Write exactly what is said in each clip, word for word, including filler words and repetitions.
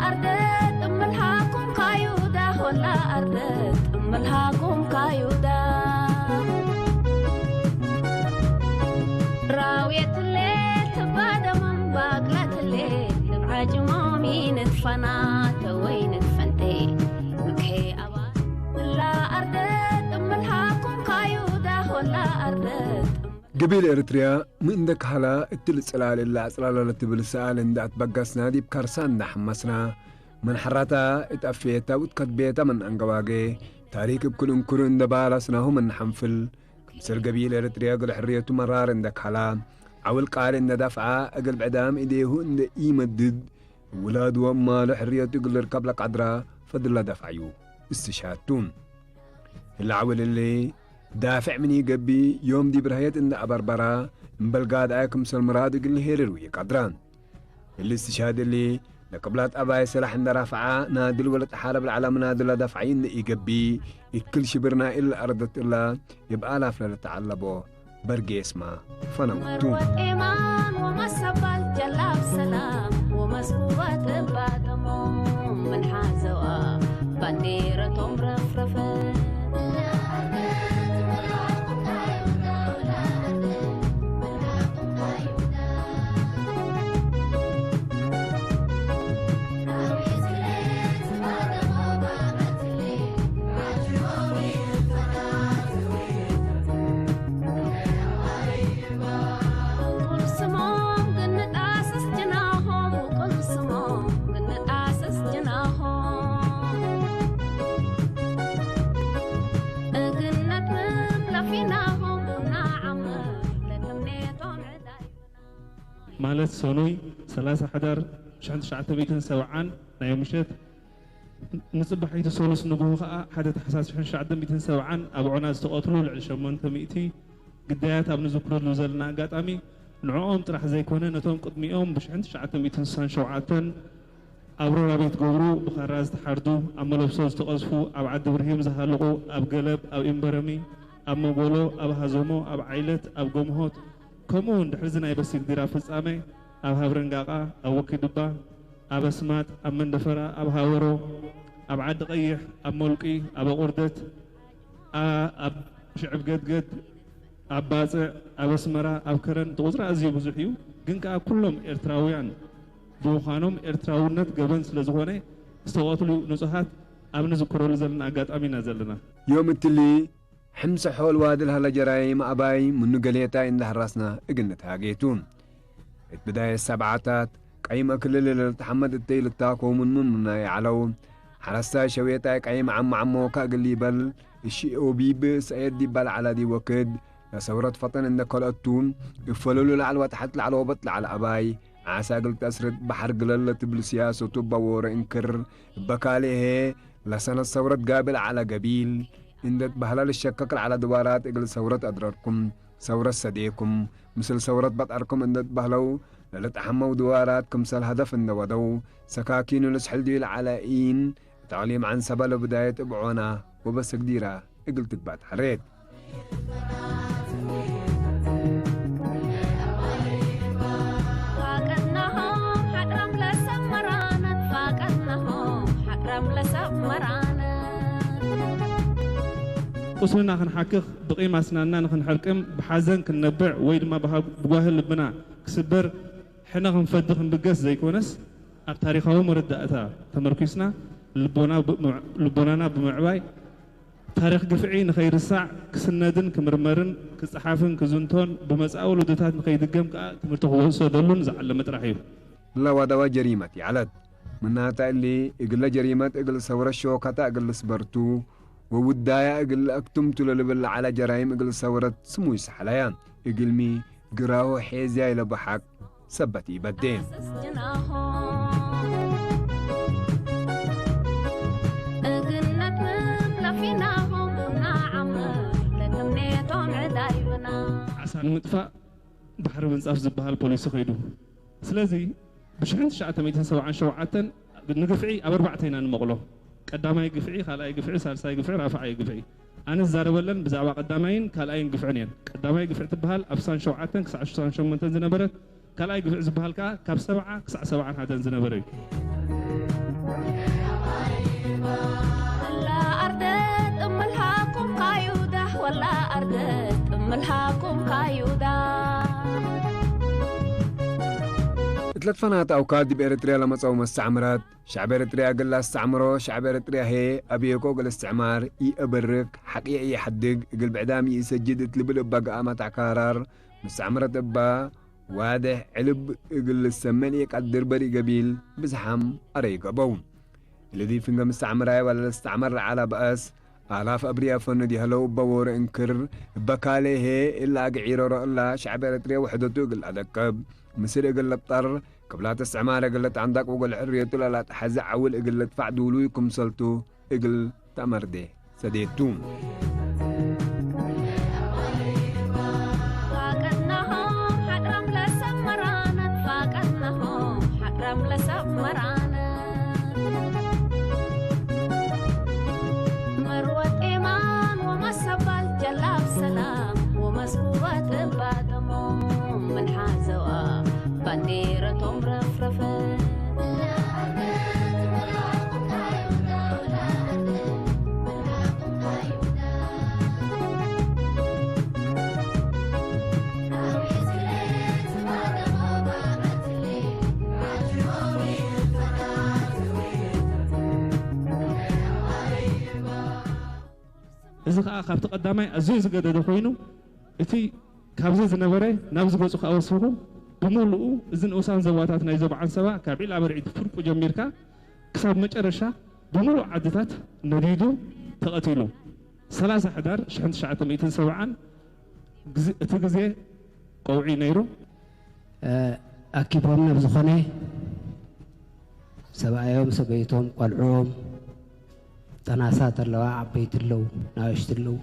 አርደ ጥምልሃኩም ካዩዳ ሆላ አርደ ጥምልሃኩም ካዩዳ። ራውየትሌ ትባደመም ባቅለትሌ ልብዓጅሞም ኢንትፈና ተወይ ንትፈንቴ ምክሄ አባ። እላ አርደ ጥምልሃኩም ካዩዳ ሆላ አርደ ጥም- ገቢል ኤረትርያ ሚ እንዴ ከሀላ እትሊ ጽላል እለ አጽላለ ለትብል ሰኣል እንዴ አትበገስና ዲብ ከርሳ እንዴ ሐመስና፣ ምን ሐራታ እት አፌታ ወእት ከትቤታ ምን አንገባጌ፣ ታሪክ እብ ክል እንክሩ እንዴ ባላስናሁ ምን ሐንፍል፣ ክምሰል ገቢል ኤረትርያ እግል ሕርየቱ መራር እንዴ ከሀላ፣ ዐውል ቃል እንዴ ደፍዐ፣ እግል ብዕዳም እዴሁ እንዴ ኢመድድ፣ ውላድ ወእማሉ ሕርየቱ እግል ልርከብ ለቀድራ ፈድል ለደፍዐዩ እስትሽሃድ ቱ። እሊ ዐውል እሊ ዳፍዕ ምን ኢገብእ፣ ዮም ዲብ ረህየት እንዴ አበርበራ፣ እምበል ጋድአየ ክምሰል ምራዱ እግል ልሄርር ወኢቀድረ። እሊ እስትሽሃድ እሊ፣ ለቅብላት አባይ ሰላሕ እንዴ ረፍዐ፣ ናድል ወለትሓረብ ለዐለ ምናድል ለደፍዐዩ እንዴ ኢገብእ፣ እክል ሽብር ናይ እሊ አርደት እለ፣ እብ አላፍ ለልትዐለቦ በርጌስመ ፈነወቱ። ወርወጥ ኤማን ወመሰባል ጀላብ ሰላም ወመስኩበት እባደሞም ምን ሓዘዋ ባንዴረቶም ረፍረፈት። ወቁል ስሞም ግንጣስስ ጅናሆም፣ ወቁል ስሞም ግንጣስስ ጅናሆም። እግል ነትምም ለፊናሆም፣ ነዓምር ለትምኔቶም ዕዳይ። ማለት ሰኑይ ሰላሳ ሕዳር ሺሕ ትሽዓተ ሚእትን ሰብዓን ናይ ምሸት፣ ንጽባሒቱ ሰሉስ ንግሆ ከኣ፣ ሓደ ታሕሳስ ሺሕ ትሽዓተ ሚእትን ሰብዓን ኣብ ዖና ዝተቐትሉ ልዕሊ ሸሞንተ ሚእቲ ግዳያት ኣብ ንዝክረሉ ዘለና ኣጋጣሚ፣ ንዕኦም ጥራሕ ዘይኮነ፣ ነቶም ቅድሚኦም ብሽሕን ትሽዓተ ሚእትን ስሳን ሸውዓተን ኣብ ሮራቤት ገብሩ ብኻራ ዝተሓርዱ፣ ኣብ መለብሶ ዝተቐዝፉ፣ ኣብ ዓዲ ብርሂም ዝሃለቑ፣ ኣብ ገለብ፣ ኣብ ኢምበረሚ፣ ኣብ መጎሎ፣ ኣብ ሃዘሞ፣ ኣብ ዓይለት፣ ኣብ ገምሆት፣ ከምኡ እውን ድሕርዚ ናይ በሲክ ዲራ ፍጻመ፣ ኣብ ሃብረንጋቃ፣ ኣብ ወኪ ድባ፣ ኣብ ኣስማጥ፣ ኣብ መንደፈራ፣ ኣብ ሃወሮ፣ ኣብ ዓዲ ቀይሕ፣ ኣብ ሞልቂ፣ ኣብ ኣቁርደት፣ አ-፣ ኣብ ሽዕብ ገድገድ፣ ኣብ ባጽዕ፣ ኣብ ኣስመራ፣ ኣብ ከረን፣ እቲ ቁጽሪ ኣዝዩ ብዙሕ እዩ። ግን ከኣ ኩሎም ኤርትራውያን ብምዃኖም ኤርትራውነት ገበን ስለ ዝኾነ ዝተቐትሉ ንጹሃት ኣብ ንዝክረሉ ዘለና ኣጋጣሚ ኢና ዘለና። ዮም እትሊ ሕምሰ ሖል ዋዲ ለሀለ ጀራይም አባይ ምኑ ገሌታይ እንዴ ሐራስና እግል ንትሃጌ ቱ። እት ብዳየት ሰብዓታት፣ ቀይመ ክልል ለልትሐመድ እተይ ልታከው ምንምን ምናይ ዐለው። ሐረስታይ ሸዌጣይ ቀይም ዐመ ዐሞከ እግል ሊበል፣ እሺ ኦቢብ ሰእየት ዲበ ለዐለ ዲ ወክድ፣ ለሰውረት ፈጠን እንዴ ከልአቱ፣ እብ ፈለሉ ለዐል ወተሐት ለዐል ወበጥ ለዐለ አባይ፣ ዓሳ እግል ተአስርድ በሐር ግለል ለትብል ስያሰቱ እበ ዎሮ እንክር፣ እበ ካልእ ህዬ፣ ለሰነት ሰውረት ጋብእ ለዐለ ገቢል፣ እንዴ ትበህለ ልሸከክ ለዐለ ድዋራት እግል ሰውረት አድረርኩም፣ ሰውረት ሰዴኩም፣ ምስል ሰውረት በጠርኩም እንዴ ትበህለው ለልትአሐመው ድዋራት ክምሰል ሀደፍ እንዴ ወደው፣ ሰካኪኑ ልስሕል ዲብ ለዐለ ኢን፣ እት አቅሊም ዐንሰበ ለብዳየት እብ ዖና ወበሰግዲራ እግል ትግባእ ተሐሬት። ፋቀድናሆም ሐቅረም ለሰብ መራነት፣ ፋቀድናሆም ሐቅረም ለሰብ መራነት። ቁስልና ክንሓክኽ፣ ብቂም አስናንና ንክንሐርቅም፣ ብሐዘን ክንነብዕ ወይ ድማ ብሃ-፣ ብጓሂ ልብና ክስበር ሕነ ክንፈዲ ክንብገስ ዘይኮነስ፣ ኣብ ታሪኻዊ መረዳእታ ተመርኲስና ልቦና ብ-፣ ልቦናና ብምዕባይ፣ ታሪኽ ግፍዒ ንኸይርሳዕ ክስነድን ክምርመርን ክጸሓፍን ክዝንቶን ብመጻኢ ወለዶታት ንኸይድገም ከኣ ትምህርቲ ክወሰደሉን ዝዓለመ ጥራሕ እዩ። ለዋዳዋ ጀሪመት ይዐለት። ምናተ እሊ፣ እግለ ጀሪመት እግል ሰውረት ሾከተ እግል ልስበር ቱ፣ ወውዳያ እግል ለአክትም ቱ ለልብል ለዐለ ጀራይም እግል ሰውረት ስሙይ ሰሐለያ። እግልሚ፣ ግራሁ ሔዝያይ ለበሐቅ ሰበት ኢበዴ። ዓሳ ንምጥፋእ ባሕሪ ምንጻፍ ዝበሃል ፖሊሲ ከይዱ። ስለዚ፣ ብሽሕን ትሽዓተ ሚእትን ሰብዓን ሸውዓተን ንግፍዒ ኣብ ኣርባዕተ ኢና ንመቕሎ። ቀዳማይ ግፍዒ፣ ካልኣይ ግፍዒ፣ ሳልሳይ ግፍዒ፣ ራብዓይ ግፍዒ። ኣነ ዝዛረበለን ብዛዕባ ቀዳማይን ካልኣይን ግፍዕን እየን። ቀዳማይ ግፍዒ ትበሃል ኣብ ስሳን ሸውዓተን ክሳዕ ስሳን ሸሞንተን ዝነበረት፣ ካልኣይ ግፍዒ ዝበሃል ከኣ ካብ ሰብዓ ክሳዕ ሰብዓን ሓደን ዝነበረ እዩ። መልሃኩም ካዩዳ። እት ለትፈናተ አውካድ ዲብ ኤረትርያ ለመጽአው መስተዕምራት፣ ሸዕብ ኤረትርያ እግል ለአስተዕምሮ፣ ሸዕብ ኤረትርያ ህዬ አብየኮ እግል እስትዕማር ኢአበርክ፣ ሐቅየ ኢሐድግ፣ እግል ብዕዳም ኢእሰጅድ እት ልብል እበ ገአመት አካራር፣ መስተዕምረት እበ ዋድሕ ዕልብ እግል ልሰመ ለኢቀድር በዲእ ገቢል ብዝሓም አረይ ገበው። እሊ ዲብ ፍንገ ምስተዕምራይ ወለ ለስተዕመር ለዐለ በአስ፣ አላፍ አብርየ ፈኑ ዲሀለው እበ ዎሮ እንክር፣ እበ ካልእ ህዬ እለ አግዒሮሮ እለ ሸዕብ ኤረትርየ ውሕደቱ እግል ለአደቅብ፣ ምስል እግል ልብጠር፣ ክብላት እስትዕማር እግል ልትዐንደቅ ወእግል ሕርየቱ ለለአትሐዜ ዐውል እግል ልድፈዕ ዱሉይ ክምሰል ቱ እግል ተአመርዴ ሰዴቱ። ፋቀድናሆም ሐድራም ለሰመራነ፣ ፋቀድናሆም ሐድራም ለሰመራነ። መርወት ኤማን ወመሰባል ጀላብ ሰላም ወመስኩበት እባደሞም ምን ሓዘዋ ባንዴረቶም ረፍረፈት። እዚ ከኣ ካብቲ ቀዳማይ ኣዝዩ ዝገደደ ኮይኑ፣ እቲ ካብዚ ዝነበረ ናብዚ ገጹ ከኣ ወሲኹ፣ ብምሉኡ እዚ ንኡሳን ዘባታት ናይ ዞባ ዓንሰባ ካብ ዒላ በርዒድ ፍርቁ ጀሚርካ ክሳብ መጨረሻ ብምሉእ ዓድታት ነዲዱ ተቐቲሉ። ሰላሳ ሕዳር ሽሕን ትሽዓተ ሚእትን ሰብዓን ግዜ፣ እቲ ግዜ ቀውዒ ነይሩ። እ፣ ኣኪቦምነ ብዝኾነ ሰብኣዮም፣ ሰበይቶም፣ ቆልዕኦም፣ ጠናሳት ኣለዋ፣ ዓበይቲ ኣለዉ፣ ናእሽቱ ኣለዉ።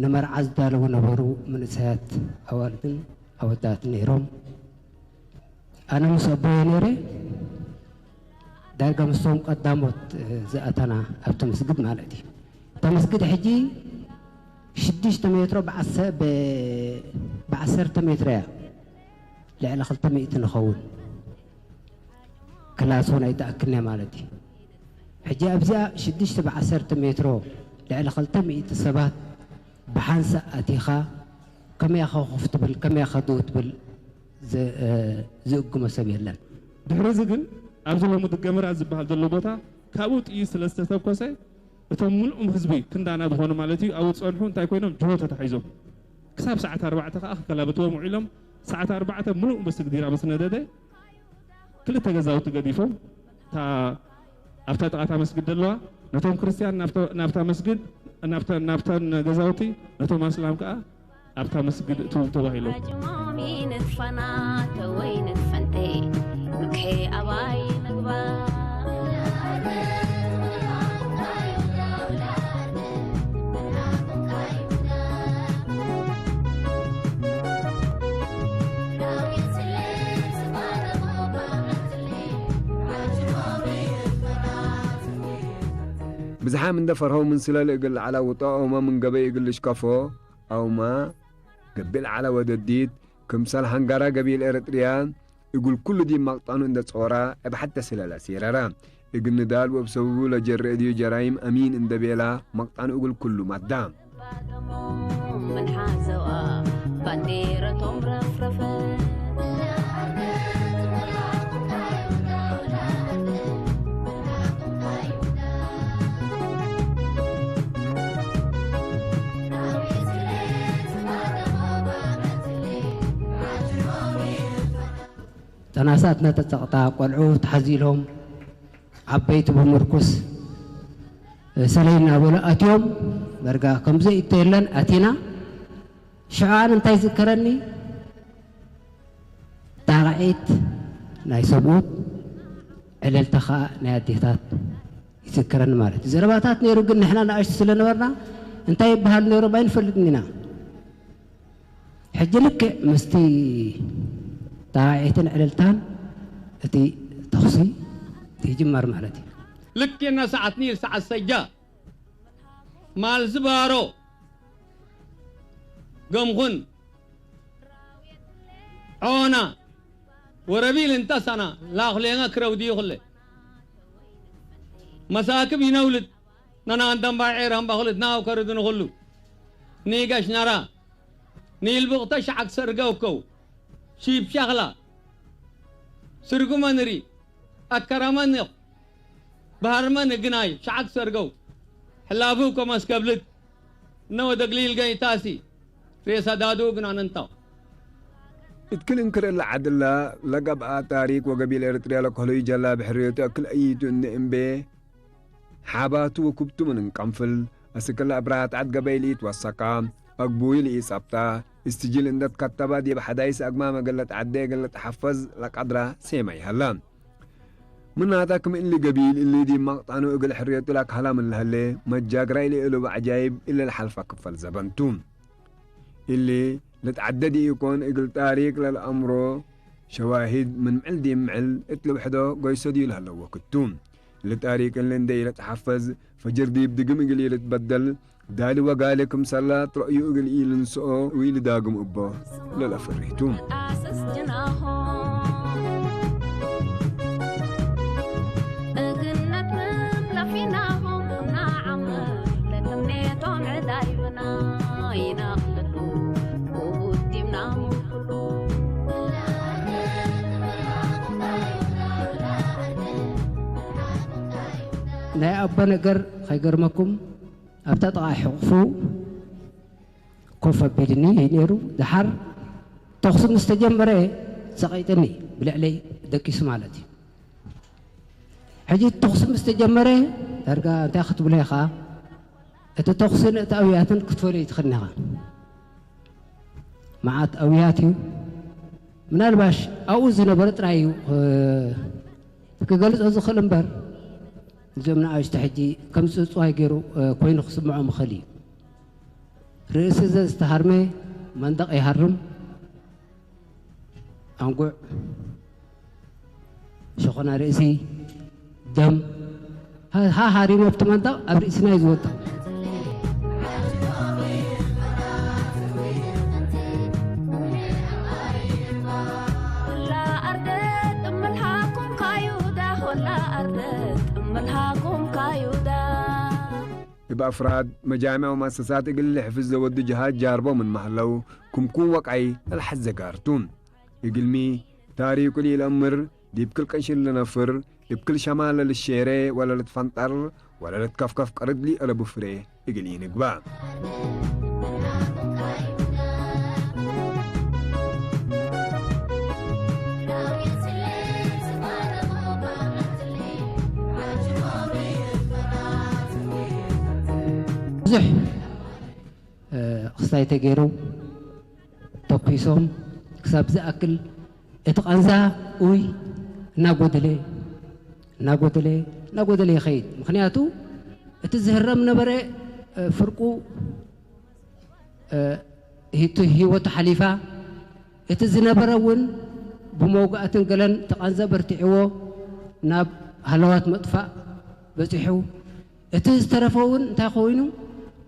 ንመርዓ ዝዳለዉ ነበሩ፣ መንእሰያት ኣዋልድን ኣወዳትን ነይሮም። ኣነ ምስ ኣቦየ ነይረ፣ ዳርጋ ምስቶም ቀዳሞት፣ እ፣ ዝኣተና ኣብቲ መስግድ ማለት እዩ። እታ መስግድ ሕጂ ሽዱሽተ ሜትሮ ብዓሰ-፣ ብ-፣ ብዓሰርተ ሜትሮ እያ። ልዕሊ ክልተ ሚእቲ ንኸውን። ክላስ እውን ኣይተኣክልንያ ማለት እዩ። ሕጂ ኣብዚኣ ሽዱሽተ ብዓሰርተ ሜትሮ ልዕሊ ክልተ ሚእቲ ሰባት ብሓንሳእ ኣቲኻ ከመይ ኢኻ ኮፍ ትብል፣ ከመይ ኢኻ ደው ትብል ዝ-፣ እ፣ ዝእግሞ ሰብ የለን። ድሕሪ እዚ ግን ኣብዚ ሎሚ ድገምራት ዝበሃል ዘሎ ቦታ ካብኡ ጥይት ስለ ዝተተኮሰ እቶም ምሉእም ህዝቢ ክንዳና ዝኾኑ ማለት እዩ ኣብኡ ዝጸንሑ እንታይ ኮይኖም ጅሆ ተታሒዞም ክሳብ ሰዓት ኣርባዕተ ከኣ ክከላብትዎም ውዒሎም ሰዓት ኣርባዕተ ምሉእ በስግ ዲራ ምስ ነደደ ክልተ ገዛውቲ ገዲፎም፣ እታ ኣብታ ጥቓ እታ መስጊድ ዘለዋ፣ ነቶም ክርስትያን ናብተ-፣ ናብታ መስጊድ፣ ናብተ-፣ ናብተን ገዛውቲ፣ ነቶም ኣስላም ከኣ ኣብታ መስጊድ እትው ተባሂሎም። ጅማሚ ንትፈናተ ወይ ንትፈንቴ፣ ምክሔ ኣባይ ንግባ። ብዝሓም እንዴ ፈርሀው ምን ስለል እግል ለዐለ ውጦ አውመ ምን ገበይ እግል ልሽከፎ አውመ ገብእ ለዐለ ወደዲት፣ ክምሰል ሀንጋራ ገቢል ኤረትርያ እግል ኩሉ ዲብ መቅጠኑ እንዴ ጾራ እብ ሐቴ ስለል አሲረረ። እግል ንዳል ወእብ ሰብቡ ለጀርእ እድዩ ጀራይም አሚን እንዴ ቤላ፣ መቅጠኑ እግል ኩሉ ማዳ። ምን ሓዘዋ ባንዴረቶም ረፍረፈት። ጠናሳት ነተ ጸቅጣ፣ ቆልዑ ተሐዚሎም፣ ዐበይቲ ብምርኩስ ሰለይ እናበሉ ኣትዮም። በርጋ ከምዚ ኢተየለን ኣቲና። ሽዑ ኣነ እንታይ ይዝከረኒ፣ ጣቅዒት ናይ ሰብኡት፣ ዕልልታ ኸኣ ናይ ኣዴታት ይዝከረኒ ማለት እዩ። ዘረባታት ነይሩ፣ ግን ንሕና ንኣሽቱ ስለ ነበርና እንታይ ይበሃል ነይሮም ኣይንፈልጥን ኢና። ሕጂ ልክዕ ምስቲ ጣቅዒትን ዕልልታን እቲ ተኹሲ ይጅመር ማለት እዩ። ልክ እነ ሰዓት ኒል ሰዓት ሰጃ ማልዚ ባሮ ገምኹን ዖና ወረቢል እንተ ሰና ላኹሌነ ክረው ዲዩ ክለ መሳክብ ይነውልድ ነናን ደንባይ ዔር አምባኹልት ናው ከርድን ኩሉ ኒገሽ ነራ ኒልብቅተ ሸዐክ ሰርገውከው፣ ሺብ ሸክላ፣ ስርጉመ ንሪ፣ አከረመ ንቅ፣ በሀርመ ንግናይ ሸዐክ ሰርገው፣ ሕላፍው ከመስከብልት፣ እነ ወደግሊል ገይታሲ፣ ሬሰ ዳዱ ግናነንታው። እት ክል እንክር እለ ዐድለ ለገብአ ታሪክ ወገቢል ኤረትርያ ለከህሉይ ጀላብ ሕርየቱ እክል አይቱ እንዴ እምቤ፣ ሓባቱ ወኩብቱ ምን እንቀንፍል፣ አስክ ለአብራሃት ዐድ ገበይ ለኢትወሰካ፣ አግቡይ ለኢጸብጣ፣ እስትጅል እንዴ ትከተበ ዲብ ሐዳይስ አግማም እግል ልትዐዴ እግል ልትሐፈዝ ለቀድረ ሴመይ ሀለ። ምናተ ክም እሊ ገቢል እሊ ዲብ መቅጠኑ እግል ሕርየቱ ለአክሀለ ምን ለህሌ፣ መጃግራይ ለእሉብ ዐጃይብ እሊ ለሐልፈ ክፈል ዘበን ቱ። እሊ ልትዐደ ዲኢኮን፣ እግል ታሪክ ለልአምሮ ሸዋሂድ ምን ምዕል ዲብ ምዕል እት ልውሕዶ ገይሶ ዲብ ለሀለው ወክድ ቱ። እሊ ታሪክ እሊ እንዴ ኢልትሐፈዝ፣ ፈጅር ዲብ ድግም እግል ኢልትበደል፣ ዳሊ ወጋሊ ክምሰለ እት ረእዩ እግል ኢልንስኦ ወኢልዳግም እቦ ለለፍርህ ቱ። አስስጅናሆም እግነት ምን ለፊናሆም ነዓም ለትምኔቶም ዕዳይብና ይነቅልሉ ውቡድ ዲብና ምን ኩሉ። ናይ አቦ ነገር ከይገርመኩም፣ አብ ተጥቃዕ ሕቁፉ ኮፍ አቢልኒ ህይ ነይሩ። ደሓር ተኹሲ ምስ ተጀመረ ሰቂጥኒ፣ ብልዕለይ ደቂሱ ማለት እዩ። ሕጂ ተኹሲ ምስ ተጀመረ፣ ዳርጋ እንታይ ክትብሎ ኢኻ፣ እቲ ተኹስን እቲ አውያትን ክትፈልዮ ይትኽእል ኢኻ። መዓት አውያት እዩ። ምናልባሽ ኣብኡ ዝነበረ ጥራይ እዩ፣ እ፣ ክገልጾ ዝኽእል እምበር፣ እዞም ንኣሽቱ ሕጂ ከም ጽጽዋይ ገይሩ፣ እ፣ ኮይኑ ክስምዖም ይኽእል እዩ። ርእሲ ዘዝተሃርመ መንደቕ ይሃርም፣ ኣንጉዕ፣ ሸኾና ርእሲ፣ ደም፣ ሃ-፣ ሃ-፣ ሃሪሞ ኣብቲ መንደቕ ኣብ ርእስና እዩ ዝወድቕ። እብ አፍራድ፣ መጃምዕ ወመአሰሳት እግል ልሕፍዝ ለወዱ ጀሃት ጃርቦ ምንመ ሀለው፣ ክምኩም ወቃይ ለልሐዜ ጋር ቱ። እግልሚ፣ ታሪኩ ለኢለአምር፣ ዲብ ክል ቅሽል ልነፍር፣ እብ ክል ሸማን ለልሼሬ ወለልትፈንጠር ወለልትከፍከፍ ቀርድ ሊአለቡ ፍሬ እግል ኢንግባእ። ብዙሕ፣ እ፣ ክስታይ ተገይሩ ተኩሶም ክሳብ ዝኣክል እቲ ቃንዛ ኡይ እናጎደለ፣ እናጎደለ፣ እናጎደለ ይኸይድ። ምኽንያቱ እቲ ዝህረም ነበረ፣ እ፣ ፍርቁ፣ እ፣ ሂቱ ህይወቱ ሓሊፋ፣ እቲ ዝነበረ እውን ብመውጋእትን ገለን እቲ ቃንዛ በርቲዕዎ ናብ ሃለዋት መጥፋእ በጺሑ። እቲ ዝተረፈ እውን እንታይ ኮይኑ፣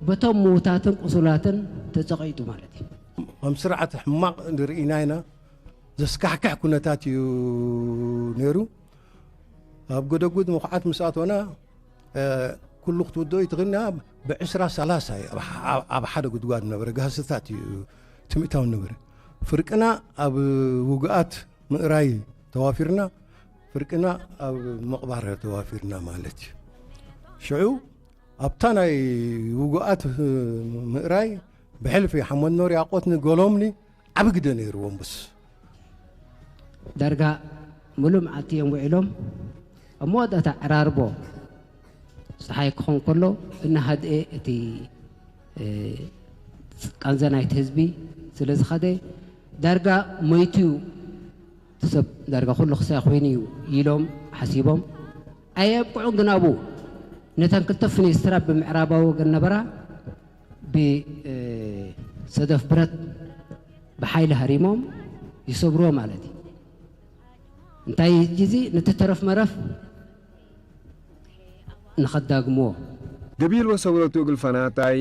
በቶም ምዉታትን ቅሱላትን ተጸቒጡ ማለት እዩ። ከም ስርዓት ሕማቕ ንርኢ ኢና ኢና። ዘስካሕክሕ ኩነታት እዩ ነይሩ። ኣብ ጎደጉድ ምኹዓት ምስ ኣቶና፣ እ፣ ኩሉ ክትውድኦ ይትኽእልና፣ ብዕስራ ሰላሳ እዩ ኣብ ሐ-፣ ኣብ፣ ኣብ ሓደ ጉድጓድ ነበረ፣ ጋህስታት እዩ ትምእታው ነበረ። ፍርቅና ኣብ ውግኣት ምእራይ ተዋፊርና፣ ፍርቅና ኣብ መቕባር ተዋፊርና ማለት እዩ። ሽዑ ኣብታ ናይ ውጉኣት ምእራይ ብሕልፊ ሐመድኖር ያቆት ንገሎምኒ ዓቢ ግደ ነይርዎም። በስ ዳርጋ ምሉእ መዓልቲ እዮም ውዒሎም። ኣብ መወዳእታ ዕራርቦ ጸሓይ ክኾን ከሎ፣ እናሃድኤ እቲ፣ እ፣ ቃንዛ ናይቲ ህዝቢ ስለ ዝኸደ፣ ዳርጋ ሞይቱ እዩ፣ እቲ ሰብ ዳርጋ ኩሉ ክሳይ ኮይኑ እዩ ኢሎም ሓሲቦም። ኣየብቅዑን ግን ኣብኡ ነተን ክልተ ፍኒስትራ ብምዕራባዊ ወገን ነበራ ብ፣ እ፣ ሰደፍ ብረት ብሓይሊ ሃሪሞም ይሰብርዎ ማለት እዩ። እንታይ ህጂ እዚ ነቲ ተረፍ መረፍ ንኸዳግምዎ። ገቢል ወሰውረቱ እግል ፈናታይ፣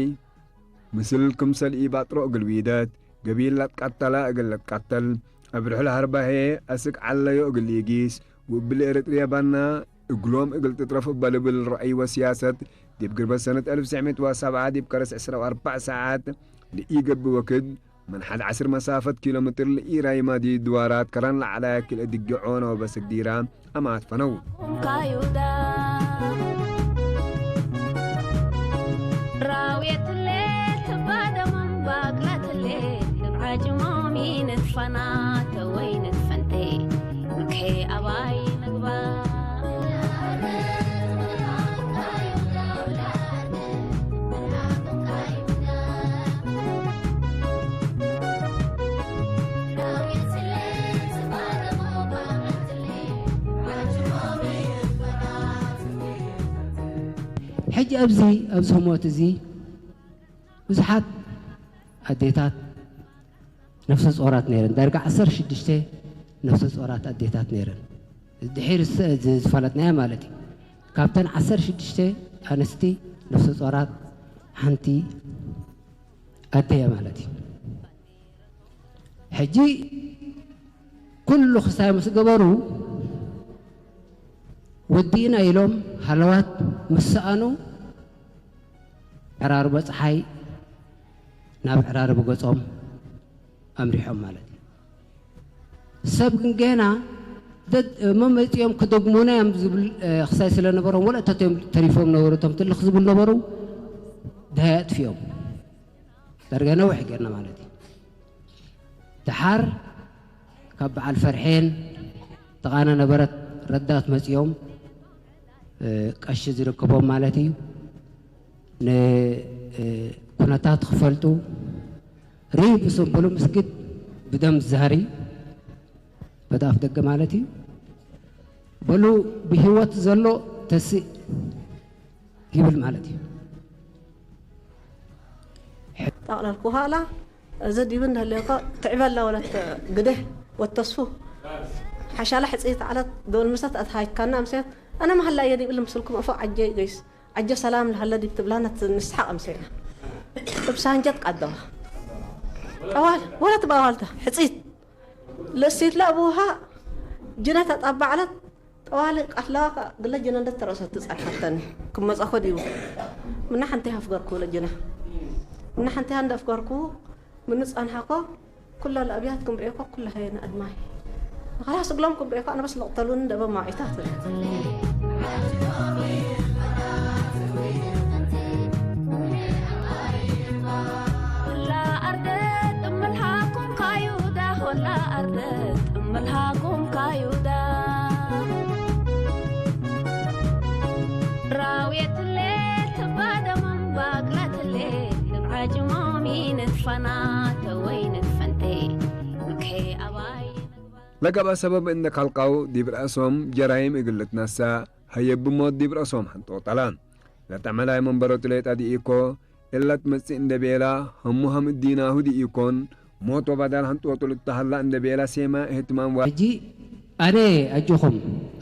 ምስል ክምሰል ኢባጥሮ እግል ዊደት፣ ገቢል ለትቀተለ እግል ልትቀተል፣ እብ ርሕል ሀርባ ህዬ አስክ ዐለዮ እግል ኢጊስ፣ ወእብሊ ኤረትርየ በና እግሎም እግል ትትረፍ እበ ልብል ረአይ ወስያሰት፣ ዲብ ግርበ ሰነት አልፍ ወትሰዕ ምእት ወሰብዓ ዲብ ከረስ ዕስራ ወአርበዕ ሰዓት ለኢገብእ ወክድ፣ ምን ሐድ ዐስር መሳፈት ኪሎ ምትር ለኢራይማዲ ድዋራት ከረን ለዐላያ ክልኤ ድጌ ዖነ ወበሰዲራ አማት ፈነው። ካዩዳ ራውየትሌ ትባደመም ባቅለትሌ ትብዓጅሞም ኢንትፈናተ ወይንትፈንቴ ምኬ አባይ ንግባ። ሕጂ ኣብዚ፣ ኣብዚ ህሞት እዚ ብዙሓት ኣዴታት ነፍሰ ጾራት ነይረን። ዳርጋ ዐሰርተ ሽዱሽተ ነፍሰ ጾራት ኣዴታት ነይረን። ድሒር ስ-፣ ዝ-፣ ዝፈለጥናያ ማለት እዩ። ካብተን ዐሰርተ ሽዱሽተ ኣንስቲ ነፍሰ ጾራት ሓንቲ ኣደ እያ ማለት እዩ። ሕጂ ኩሉ ክሳይ ምስ ገበሩ፣ ወዲእና ኢሎም ሃለዋት ምስ ሰኣኑ፣ ዕራርቦ ጸሓይ ናብ ዕራርቦ ገጾም ኣምሪሖም ማለት እዩ። ሰብ ግን ጌና ደድ-፣ መመጽኦም ክደግሙና እዮም ዝብል፣ እ፣ ክሳይ ስለ ነበሮም፣ ወለእተት እዮም ተሪፎም ነበሩ። እቶም ትልኽ ዝብል ነበሩ፣ ደሃይ ኣጥፊኦም። ዳርጋ ነዊሕ ጌርና ማለት እዩ። ደሓር ካብ በዓል ፈርሔን ተቓነ ነበረት ረዳት መጺኦም፣ እ፣ ቀሺ ዝርከቦም ማለት እዩ። ን-፣ እ፣ ኩነታት ክፈልጡ ርሂብ ምስ በሉ ምስግድ ብደም ዛሪ በቲ ኣፍ ደገ ማለት እዩ። በሉ ብህይወት ዘሎ ተስእ ይብል ማለት እዩ። ጠቅለልኩ። ኋላ እዚ ዲብ እንደ ህሌኮ ትዕበላ ወለት ግደህ ወተስፉ ሓሻላ ሕጽይት ዐለት ዶል ምሰት አትሃይካና አምሴት። አነ መሀላ እየ ዲብ እሊ ምስልኩም አፎ ዐጀ ገይስ ዐጀ ሰላም ለሀለ ዲብ ትብላነ ንስሐቅ አምሴና። እብ ሳንጀት ቀደዋ ጠዋል ወለት በዋልተ ሕጽይት ለእሲት ለአቡሃ ጅነ ተጣበዐለት። ጠዋሊ ቀትለዋ ግለ ጅነ እንደ ተረአሰት ትጸንሐተኒ። ክም መጸእኮ ዲቡ። ምነ ሐንቴ አፍገርኩ ለጅነ። ምነ ሐንቴ እንደ አፍገርኩ፣ ምኑ ጸንሐኮ፣ ኩለ ለአብያት ክም ርኤኮ፣ ኩለ ሀየነ አድማይ። ከላስ እግሎም ክም ርኤኮ፣ አነ በስ ለቅተሉኒ እንደ እበ ማዒታት። ወላ አርደ ጥምልሃኩም ካዩዳ፣ ወላ አርደ ጥምልሃኩም ካዩዳ። ራውየትሌ ትባደመም ባቅለትሌ፣ ትብዓጅሞም ኢንትፈናተ ወኢንትፈንቴ፣ ምክሄ አባይ ንግባ። ለገብአ ሰበብ እንደ ከልቀው ዲብ ረአሶም ጀራይም እግል ልትነሰእ፣ ሀየብ ሞት ዲብ ረአሶም ሐንጦ ጠለ። ለጠመላይ መንበሮት ሌጠ ዲኢኮ፣ እለ ትመጽእ እንዴ ቤላ፣ ህሙ ሀም እዲናሁ ዲኢኮን፣ ሞት ወበዳል ሐንጦቱ ልትሀላ እንዴ ቤላ ሴማ እህትማም ወ-፣ ሕጂ አነ አጆኹም፣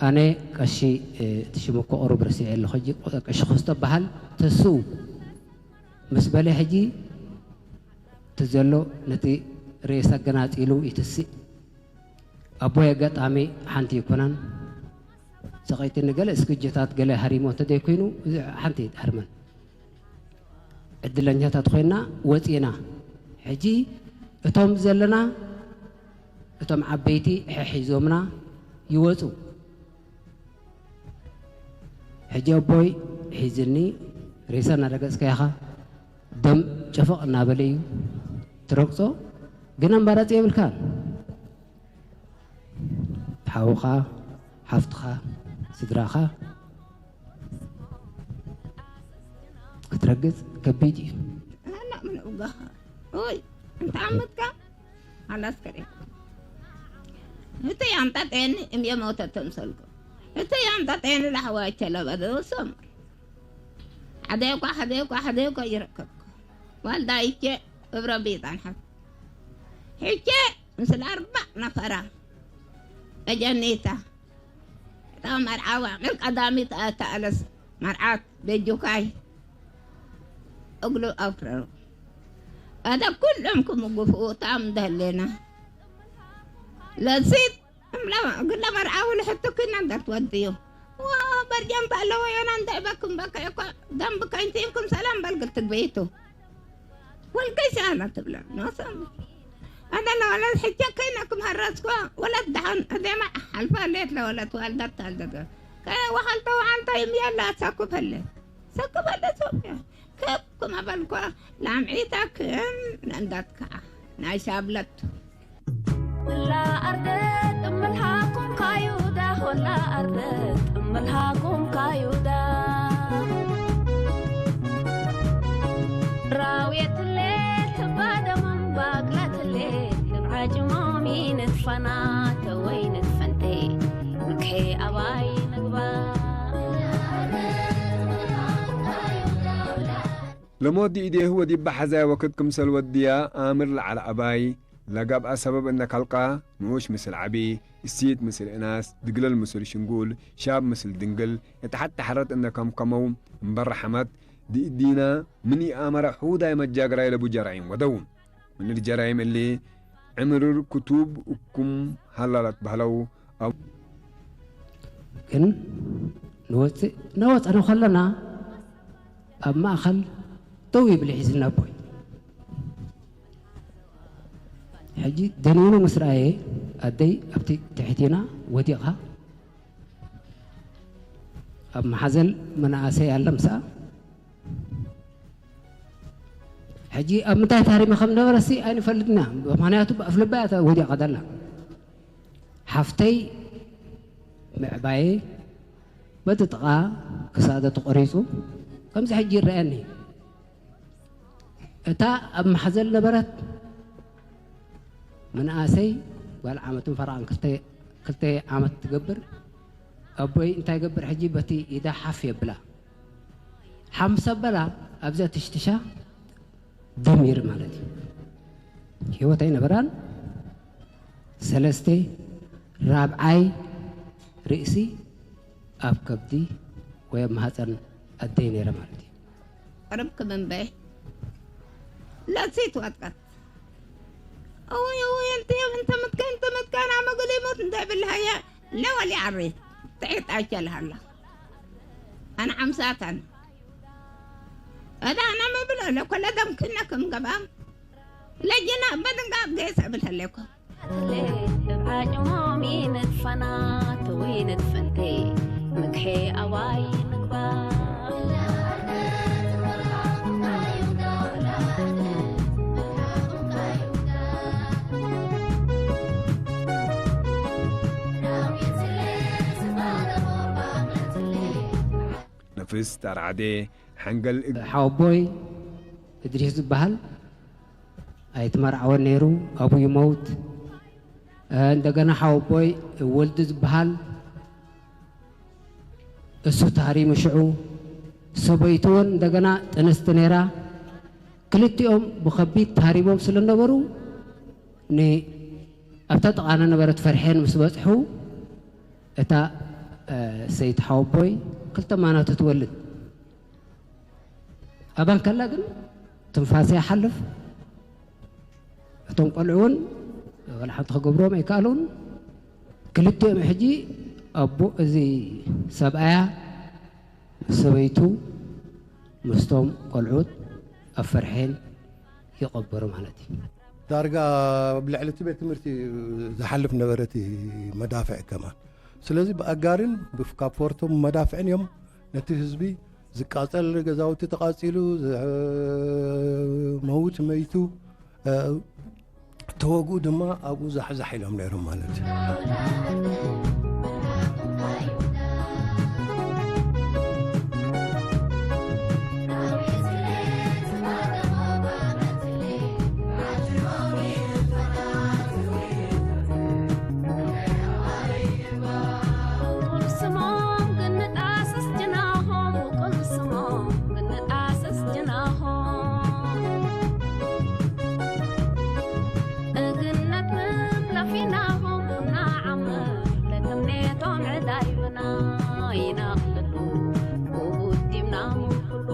አነ ቀሺ፣ እ፣ ትሽምኮ ኦሮብ ረሲዕ የለኹ፣ ሕጂ ቀሺ ኮስቶ በሃል ተስኡ ምስ በለ፣ ሕጂ ትዘሎ ነቲ ሬሰ ገናጺሉ ይትስእ። አቦይ አጋጣሚ ሐንቲ ይኩነን፣ ሰቂትኒ ገሌ እስክጆታት ገሌ ሀሪሞ ተደይ ኮይኑ፣ እዚ ሐንቲ ሀርመን። ዕድለኛታት ኮይና ወጺና። ሕጂ እቶም ዘለና፣ እቶም ዓበይቲ ሐሒዞምና ይወጹ። ሕጂ አቦይ ሒዝኒ፣ ሬሳ እናረገጽከ ያኻ፣ ደም ጨፈቕ እናበለ እዩ ትረግጾ፣ ግን አማራጺ የብልካን። ሓውኻ፣ ሓፍትኻ፣ ስድራኻ ክትረግጽ ከቢድ እዩ። አና ምን እብጋኻ? ኦይ፣ እንተ ዓመትካ፣ ኸላስ ከሬ። ህተ ያምጣ ጤን እምየ መውተት ተምሰልኩ። ህተ ያምጣ ጤን ለሐዋቸ ለበደ ወሰም። ሐዴኳ፣ ሐዴኳ፣ ሐዴኳ ይረከብኩ። ዋልዳ ይቼ እብረ ቢጣን ሐብ። ሕቼ ምስል አርበዕ ነፈራ። እጀኒታ። እታ መርዓ ወዕምር ቀዳሚት አተ አለስ መርዓት ቤጁካይ እግሉ አፍረሩ። አደ ኩሎም ክም ግፉ ታም ደሌና። ለዚት እምለ እግለ መርዓ ወለሕቱ ክና እንደ ትወድዩ። ወበርጀም ባለ ወዮና እንደ እበክም በከ እኮ ደም ብከይንቲም ክም ሰላም በልግል ትግበይቱ። ወልከይ ሲያና ትብለ። ኖሰም። አነ ለወለት ሕቼ ከይነ ክም ሀረስኮ፣ ወለት ደሐን እዴመ ሐልፈ ሌት ለወለት ዋልደት ታልደት። ከ-፣ ወኸልተ ወአንተ ይም የለ አትሰክብ ህሌት። ሰክብ ህሌት ወብየ። ክብ ክመ በልኮ ለአምዒተ ክም ለእንዳትከዐ ናይ ሻብለት ቱ። ወላ አርደ ጥምልሃ ኮንካዩ ዳህ፣ ወላ አርደ ጥምልሃ ኮንካዩ ዳህ። ራውየት ህሌት ትባደመን ባቅለት ህሌት፣ ልብዓጅ ሞሚ ንትፈናተ ወይ ንትፈንቴ፣ ምክሔ አባይ ንግባ። ለሞት ዲኢዴሁ ወዲበ ሐዛይ ወክድ ክምሰል ወድያ አምር ለዐለ አባይ፣ ለገብአ ሰበብ እነ ከልቀ፣ ንኡሽ ምስል ዐቢ፣ እሲት ምስል እናስ፣ ድግለል ምስል ሽንጉል፣ ሻብ ምስል ድንግል፣ እት ሐቲ ሐረት እነ ከምከመው፣ እምበረ ሐመት፣ ዲኢዲነ ምን ይአመረ ሑዳይ መጃግራይ ለቡ ጀራይም ወደው። ምን እሊ ጀራይም እሊ ዕምርር ክቱብ እኩም ሀላ ለትበህለው አው። ግን ንወጽእ፣ ነወጸነ ከለና እብ ማእከል ደው ይብል ሒዝና እቦይ። ሕጂ ደኒኑ ምስ ረአየ፣ አደይ ኣብቲ ትሕቲና ወዲቃ፣ ኣብ መሓዘል መናእሰይ አለ ምሰኣ። ሕጂ ኣብ ምንታይ ታሪመ ከም ነበረሲ ኣይንፈልጥና፣ ምኽንያቱ ብኣፍልባ እያ ወዲቃ ደላ። ሓፍተይ ምዕባየ በጥጥቓ ክሳደ ተቆሪጹ፣ ከምዚ ሕጂ ይረአየኒ። እታ ኣብ ማሕዘል ነበረት ምንኣሰይ ጓል ዓመትን ፈረቓን ክልተ፣ ክልተ ዓመት ትገብር። ኣቦይ እንታይ ገብር ሕጂ በቲ ኢዳ ሓፍ የብላ። ሓምሰ በላ ኣብዚኣ ትሽትሻ ደሚር ማለት እዩ። ህይወት ኣይነበራን። ሰለስተ ራብዓይ ርእሲ ኣብ ከብዲ ወይ ኣብ ማህፀን ኣደይ ነይረ ማለት እዩ። ቅርብ ክም እምበይ ለሲት ወጥቀት። እውይ፣ እውይ፣ እንተ፣ እንተ ምትከን፣ እንተ ምትከን፣ አመ እግል ይሙት እንተ እብል ሀየ፣ ለወሊ ዐሬት፣ ጥዒት አሸል ሀላ። አነ ዐምሳት አነ። እዳ አነ መብሎ ለኮለ ደምክነ ክም ገባም፣ ለጅነ በድንጋብ ጌሰ እብል ሀሌኮ። ነፍስ ተርዓዴ ሐንገል እግ- ሓወቦይ እድሪስ ዝበሃል ኣይትመርዓወን ነይሩ፣ አቡ ይመውት። እንደገና ሓወቦይ ወልድ ዝበሃል እሱ ታሪሙ ሽዑ፣ ሰበይቱ ወን እንደገና ጥንስቲ ነይራ። ክልቲኦም ብኸቢድ ታሪሞም ስለነበሩ፣ ን-፣ ኣብታ ጥቓነ ነበረት ፈርሔን ምስ በጽሑ፣ እታ፣ እ፣ ሰይቲ ሓወቦይ ክልተ ማናቱ ትወልድ። አባን ከላ ግን ትንፋሰ ይሓልፍ። እቶም ቆልዑ እውን ወላ ሓንቲ ክገብሮም ኣይከኣሉን። ክልቲኦም ሕጂ ኣቦ እዚ ሰብኣያ ምስ ሰበይቱ ምስቶም ቆልዑት ኣብ ፈርሔን ይቐበሩ ማለት እዩ። ዳርጋ ኣብ ልዕሊ እቲ ቤት ትምህርቲ ዝሓልፍ ነበረ እቲ መዳፍዕ ከማን። ስለዚ ብኣጋርን ብፍ-፣ ካብ ፎርቶም መዳፍዕን እዮም ነቲ ህዝቢ ዝቃጸል ገዛውቲ ተቃጺሉ፣ ዝመውት መይቱ፣ እ፣ ተወግኡ ድማ ኣብኡ ዛሕዛሕ ኢሎም ነይሮም ማለት እዩ። ቅልስሞም ግንጣስስ ጅናሆም፣ ቅልስሞም ግንጣስስ ጅናሆም። እግነት ምን ለፊናሆም ኩና ዓምር፣ ለትምኔቶም ዕዳይ ብና ይነቅልሉ፣ ውቡድ ዲብና ምን ኩሉ።